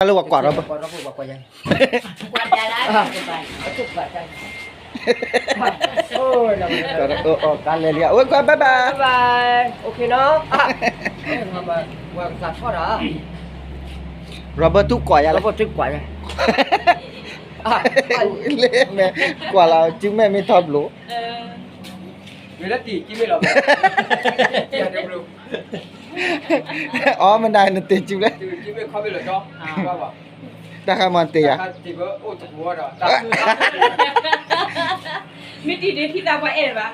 လၢဝၤကွၢ်ထီၣ်ဘၣ်, ကွၢ်ထီၣ်, ကလဲၤလံ, အဝဲကွၢ် bye bye, okay နီၤ, Robert တူၢ်ကွၢ်ယၤလၢ, ကွၢ်လီၤ စုမဲာ်မ့ၢ်ထီဘျိ, အီ မနၤနတ့ၢ်စုလဲၣ်, တၢ်ဃးမၤတ့ၢ်ယၤ, မ့ၢ်တံၤဒ့ခံသးပှၢ်အဲၣ်ဘၣ်,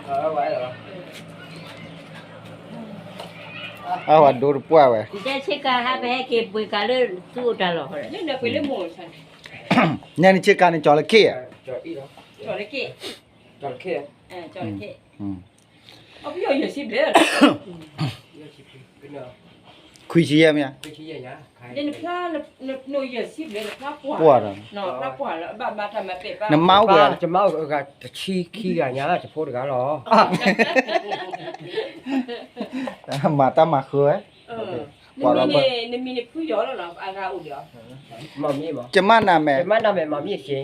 အဝဲဒိတပှၢ်ဝဲ, ညါန့ၣ်ဆ့ကၤန့ၣ် ကၠီၤလၢခ့ၣ်, ခွံဆံယဲၢ်မ့ၢ်ဧါ, ပှၢ်ဒီး, နမါအိၣ်ပှဲၤ, တဆံခံဂၤညါ တဖိတဂၤလီၤ, မၤတၢ်မၤဃၢဝဲ, ပှၢ်ဒီး, ကမၣ်နၤမဲာ်, အမံၤလၢမၤမ့ၢ်စ့ၢ်,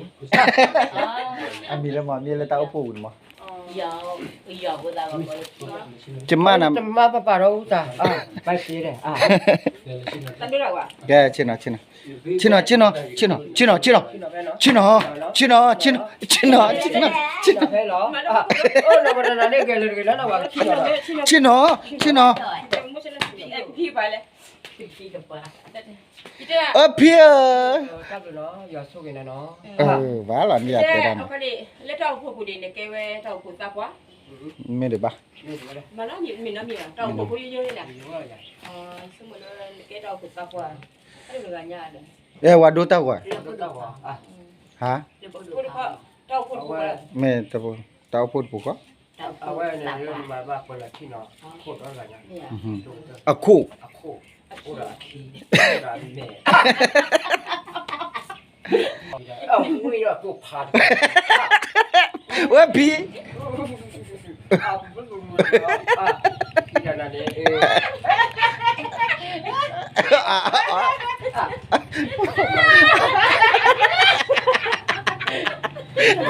ကမၣ်နၤမဲာ်, ကဲ, ဆ့ၣ်နီၤ, ဆ့ၣ်နီၤ, ဆ့ၣ်နီၤ, ဆ့ၣ်နီၤ, ဆ့ၣ်နီၤ, ဆ့ၣ်နီၤ, ဆ့ၣ်နီၤ, ဆ့ၣ်နီၤ, ဆ့ၣ်နီၤ, ဆ့ၣ်နီၤ, ဆ့ၣ်နီၤ, ဆ့ၣ်နီၤ, ဆ့ၣ်နီၤ, အဖံဧၢ, ဘၣ်လီၤမ့ၢ်ယတဲဒၣ်န့ၣ်, လၢတၢ်အိၣ်ဖှိၣ်ပူၤန့ၣ် နကဲဝဲတၢ်အိၣ်ဖှိၣ်သးပှၢ်, မ့ၢ်ဒံးဘၣ်, မ့ၢ်နီတမံၤဘၣ်, တၢ်အိၣ်ဖှိၣ်ဖိယိယိန့ၣ်, ဆိကမိၣ်လၢနကဲတၢ်အိၣ်ဖှိၣ်သးပှၢ်, အဲ ဝၤဒိတၢ်ဂီၤ, ဟါ, မ့ၢ်တၢ်အိၣ်ဖှိၣ်တပူၤဃီ, အခိၣ်, ဝဲဖံ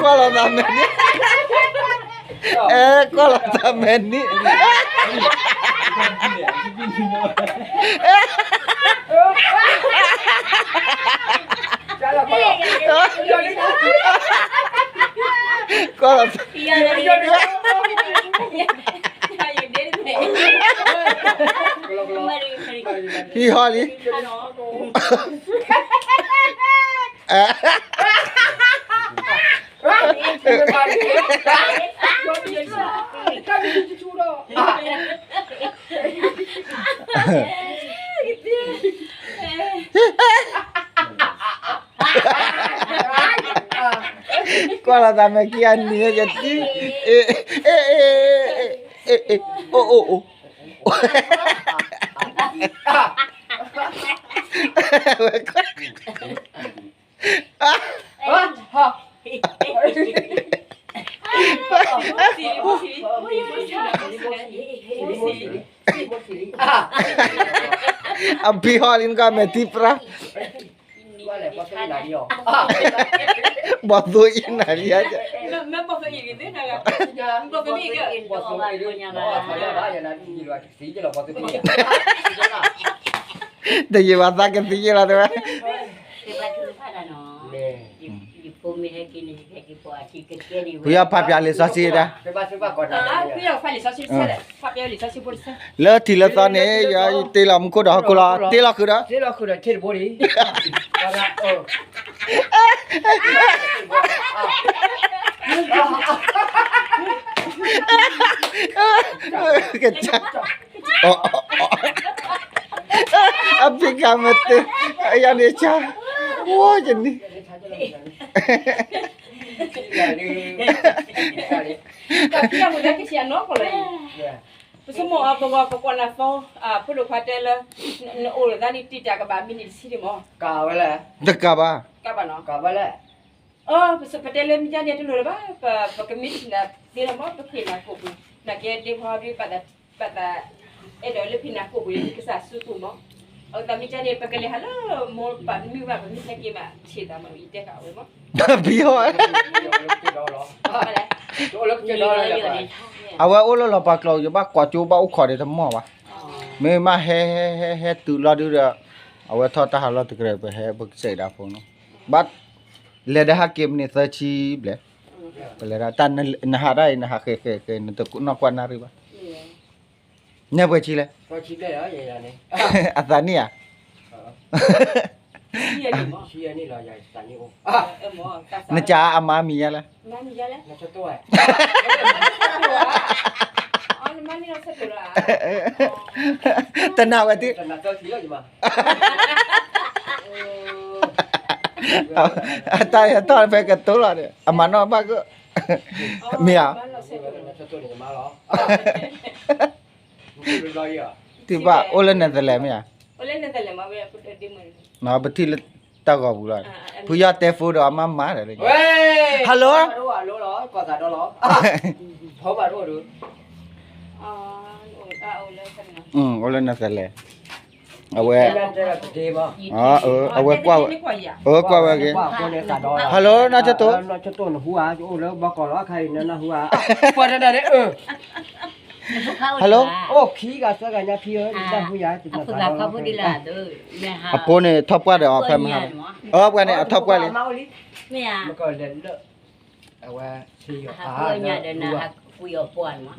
ကွၢ်လီၤသးမဲာ်နံၣ်, အဲ ကွၢ်လီၤသးမဲာ်နံၣ်, ကွၢ်လီၤသး, ဟံးဟီၣ်လံ, ကွၢ်လီၤသးမဲာ်ခံ အနံၤယတံ, အ့ အ့ အ့ အိၣ် အိၣ် အိၣ်, အဖံဟီၣ်လံနကမဲာ်ထံပြါ, ဘီၣ်သိၣ်အံၤနၤလံ, တယံာ်ဘၣ်သးကသံယလီၤတဲဝဲ, ဖုယီၤဖးပၠးလံာ်စီဆှံဒၣ်, လၢထံးလၢသီန့ၣ် ယတ့လီၤမူခိၣ်ဒီးဟီၣ်ခိၣ်လီၤ, တ့လီၤဃုာ်ဒီး, ကစၢ်, အဖံကၤမ့ၢ်တ့, ယၤန့ၣ်ကၢ်, အိၣ်ယနံၤ ပဆိကမိၣ်အီၤ ပဂီၢ်ပကွၢ်နၤသီ, ဖိဒိၣ်ခွါတဲလၢ နအိၣ်လၢသးန့ၣ် တံာ်တာ်ကဘၣ်မံးနံးတဆံဒံးမး, တကးဘၣ်, ကဘၣ်နီၤ, ပတဲလၢမ့ၢ်ဒ်န့ၣ်တလိၣ်လၢၤဘၣ်, ပကမ့ၢ်တနၤသ့လီၤမး ပဖံးနၤကိာ်ပူၤ, နကဲဒ့ဖီဒ် ဘၣ်သး အဲၣ်ဒိးလၢဖံးနၤကိာ်ပူၤန့ၣ် ကစၢ်စုပူၤမး, အဝဲသးမ့ၢ်ကန့ၣ် ပကလဲၤဟးလၢမိၢ်ပၢ်မုၢ်ဘၣ် ပမ့ၢ်ဟဲက့ၤဘၣ် ဆံးသးမး ယတဲဃာ်အဝဲမး ဘံဟီ အဝဲအိၣ်လၢလီၤပှၤကျိာ် ယဘၣ်ကွၢ်ကၠိဘၣ်အိၣ်ခိးဒီးတမီၢ်ဘၣ်. မ့ၢ်မးဟဲဟဲဟဲဟဲတုၤလီၤဒုဒီး အဝဲထီၣ်တၢ်ဟးလီၢ်တကြၢး ပဟဲပကစဲးဒၣ်ဖိနီၤ ဘၣ် လဲၤဒီးဟးက့ၤမံးနံးသၢဆံဘျဲၣ် ပလဲၤဒၣ်တၢ်နဟးဒၣ်အံၤ နဟးဃဲးဃဲးဃဲး နတနီၢ်ကွၢ်နၣ်ရံၣ်ဘၣ် နဲပှဲၤဆံလဲၣ် အသးနံၣ်ဧါ နကးအမါမံၤယါလဲၣ် တနာ်ဝဲတ့ၢ် အတၢ်အတီၢ်ဖဲကတိၤလီၤဒီး အမၤနီၣ်ဘၣ်က မ့ၢ်ဧါ တုၤဘၣ်အိၣ်လၢ Netherlands မ့ၢ်ဧါ ပထံၣ်လၢတၢ်ဂီၤပူၤလီၤ ဖုယီၢ်တဲဖိဒီးအမါမၤဒီး Hello အိၣ်လၢ Netherlands အဝဲ အဝဲကွၢ်ဝဲ အဝဲကွၢ်ဝဲက့ၤ Hello နီၢ်ကၠိတိၣ် Hello အဖိန့ၣ်ထီၣ်ပှၢ်ဒီးအီၤဖဲမဟါ အပှၤန့ၣ်အထီၣ်ပှၢ်လံ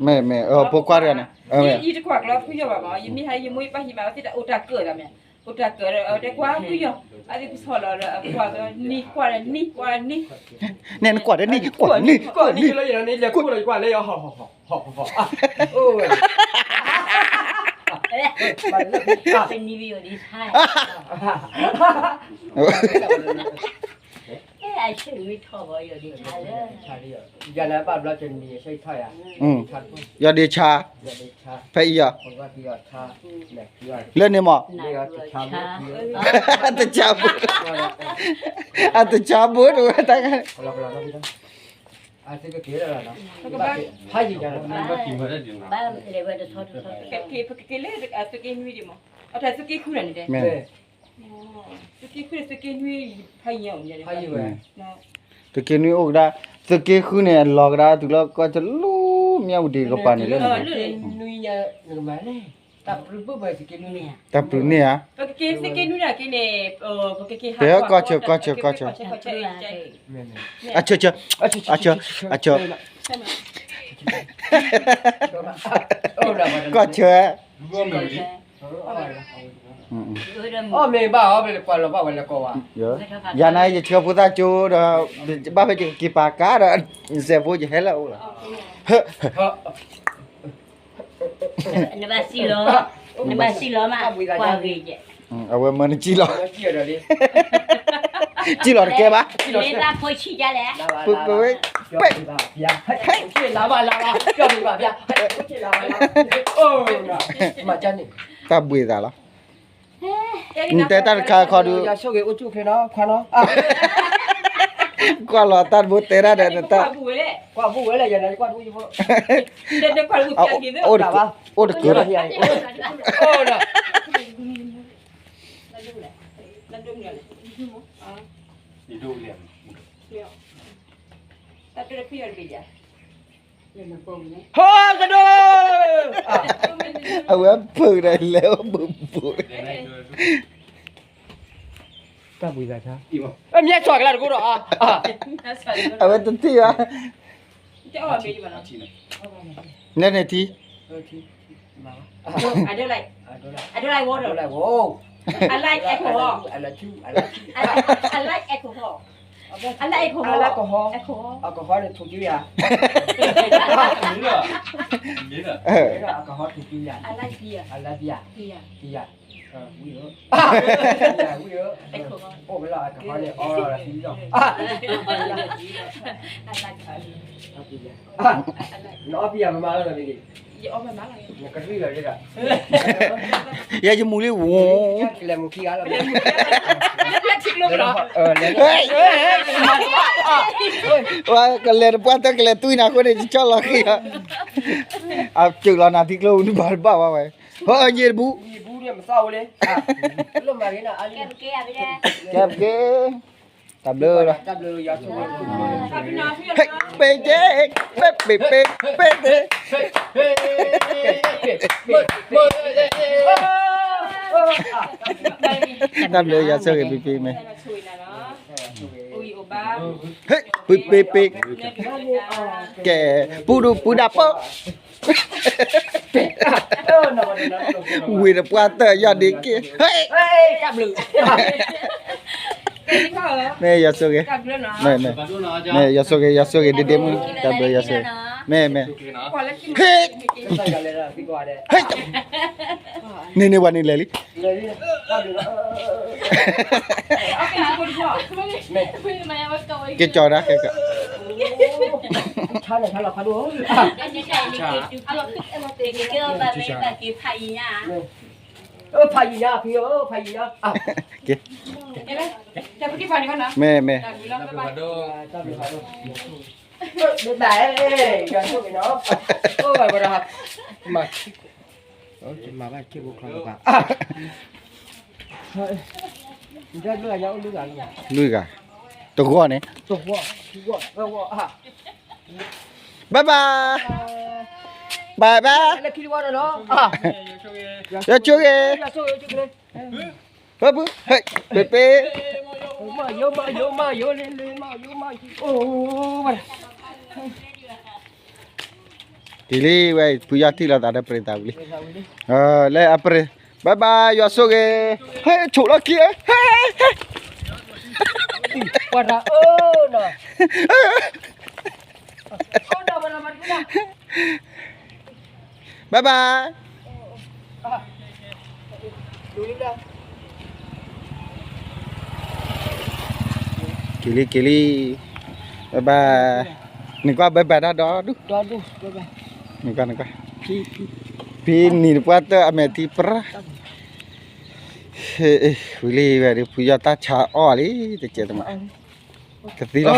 မ့ၢ်မ့ၢ် ဖိခွါတဂၤန့ၣ် ယတကွၢ်ကျီဖုယီၢ်ဘၣ်မး ယမ့ၢ်ဟဲယမိၢ်ယပၢ်ဟံးမး အဝဲသ့ၣ်တအိၣ်တၢ်ကၢၢ်သးမ့ၢ် အိၣ်တၢ်ကၢၢ်ဒီး အဝဲတဲကွၢ်ဖုယီၢ် အဝဲသ့ၣ်ကဆီၣ်လီၤဒီး အကွၢ်ကနံၤ ကွၢ်ဒီးနံၤ ကွၢ်ဒီးနံၤ နဲနကွၢ်ဒီးနံၤ ကွၢ်နံၤ ကွၢ်နံၤ ကွၢ်နံၤ ယီၢ်ဒ့ဆါ ဖဲအံၤယီၢ် လၢန့ၣ်မး တဆါဘိ အတဆါဘိ တဝဲတၢ်ဂၤ ပကက့ၤလၢသုးက့နွံဒံးမး အတၢ်သုးက့နွံ သုးက့နွံအိၣ်ကဒါ သုးက့ဃုန့ၣ် လီၤကဒါတုၤလၢကီၢ်ကလူး မၠၣ်ဝတံၣ်တကပၤန့ၣ်လၢ တၢ်ပျုၤန့ၣ်ဧါ ပကက့ၤ ကီၢ်ဆၢ ကီၢ်ဆၢ ကီၢ်ဆၢ အဆၢ ဆၢ အဆၢ အဆၢ ကီၢ်ဆၢ ယၤန့ၣ် ယဆှၢဖိသၣ်ကၠိဒီး ဘၣ်ဖဲယကက့ၤပာ်ကါဒီး စဲးဖိယဟဲလၢအအိၣ်လီၤ နဘၣ်စံၣ်လီၤ နဘၣ်စံၣ်လီၤမး ကွၢ်ဂ့ၤကဲ အဝဲမၢနစံၣ်လီၤ စံၣ်လီၤတကဲဘၣ် လၢတၢ်ဖိဆံးကလဲၣ် ပဝဲ ပ တၢ်ဘှံးသးလီၤ နတဲတၢ်တခါခီဒု ကွၢ်လီၤတၢ်တဘိတဲတၢ်ဒီးနတၢ် အိၣ်တကၢၢ် ဟိကဒိ အဝဲဖုးဒီးလဲၤအိၣ်ဘူးဘူး တၢ်ဘှံးသးဆါ အဝဲတထံၣ်ဘၣ် နဲန့ၣ်ထံ I don't like, I don't like water. I like alcohol. I like alcohol. I like alcohol. Alcohol. Alcohol န့ၣ် ထုးကံယၤ Alcohol ထုးကံယၤ I like beer. I like beer. Beer. Beer. ဝံၤဧၢ ဝံၤဧၢ အိၣ်ဝဲလီၤ alcohol န့ၣ် အီလီၤသံလီၤ I like beer. နအီ beer မမါလီၤန့ၣ် ယအီ မမါလီၤ နကရံၣ်လီၤဒ်ဒီး ယဲယမူလံဝိ ကလဲၤမူခံဂၤလီၤ ကလဲၤတပှၢ်တၢၢ်ကလဲၤတွံၢ်နၤအဃိန့ၣ် ယဆီၣ်လီၤဃံၤလီၤ အစၢၢ်လီၤနၤထံကျိနဘၣ်တဘၣ်ဝဲဝဲ ဟိယ့ၣ်တဘူ ကဲပက့ၤ, တၢ်ဘျုးလီၤ, ဟဲ ပ့ၤက့ၤ, ပ့ၤပ့ၤပ့ၤပ့ၤ, တၢ်ဘျုးယွၤဆိၣ်ဂ့ၤပ့ၤပ့ၤမ့ၢ်, ဟဲ ပ့ၤပ့ၤပ့ၤ, ကဲ ပူၤဒူပူၤဒၣ်ပၢ ဝံၤတပှၢ်တၢၢ်ယီၢ်ဒ့က့ၤ, ဟဲ မ့ၢ်ယွၤဆိၣ်ဂ့ၤ, မ့ၢ် မ့ၢ် ယွၤဆိၣ်ဂ့ၤ ယွၤဆိၣ်ဂ့ၤဒ့ဒ့မုၣ် တၢ်ဘျုးယွၤဆိၣ်ဂ့ၤ, မ့ၢ် မ့ၢ်, ဟဲ ဟဲ န့ၣ်န့ၣ်ဝဲန့ၣ်လဲၤလံ က့ၤကၠီၤဒၣ်က့ၤကၠီၤ, ဖးယံၤညါဖံဧၢ ဖးယံၤညါ, မ့ၢ် မ့ၢ်, လွံၢ်ဂၤ, တဂီၢ်န့ၣ်, bye bye, bye bye, ယွၤဆိၣ်ဂ့ၤ, ပပူၤ ဟဲ ပ့ၤပ့ၤ က့ၤလံဝဲ ဖုယီၢ်ထံၣ်လိာ်သးဒီးပြ့ၤသးဝံၤလံ, လၢအပြ့ၤ bye bye ယွၤဆိၣ်ဂ့ၤ, ဟဲ ဆိးလီၤခံ ဟဲ ပှၤတၢ်အၢနီၤ bye bye, က့ၤလံ က့ၤလံ, bye bye, နကွၢ် bye bye တၢ်ဒီဒူၣ်, နကွၢ် နကွၢ်, ဖံနံၤတပှၢ်တၢၢ်အမဲာ်ထံပြၢ်, ဝံၤလံဝဲဒီး ဖုယီၢ်တၢ်ဆါအီၣ်လံ တကဲတမး, ကသံလီၤ,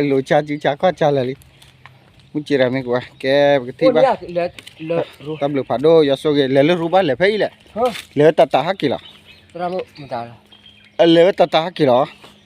လိၤဆါစုဆါခီၣ်ဆါလၢာ်လံ, မုၢ်စ့ၢ်တၢ်မ့ၢ်ကဝါ ကဲပကထံၣ်ဘၣ်, တၢ်ဘျုးဖးဒိၣ် ယွၤဆိၣ်ဂ့ၤ လဲၤလၢရူဘၣ် လဲၤဖဲအံၤလဲၣ်, လဲၤဝဲတၢ်တၢ်ဟဲက့ၤလီၤ, လဲၤဝဲတၢ်တၢ်ဟဲက့ၤလီၤ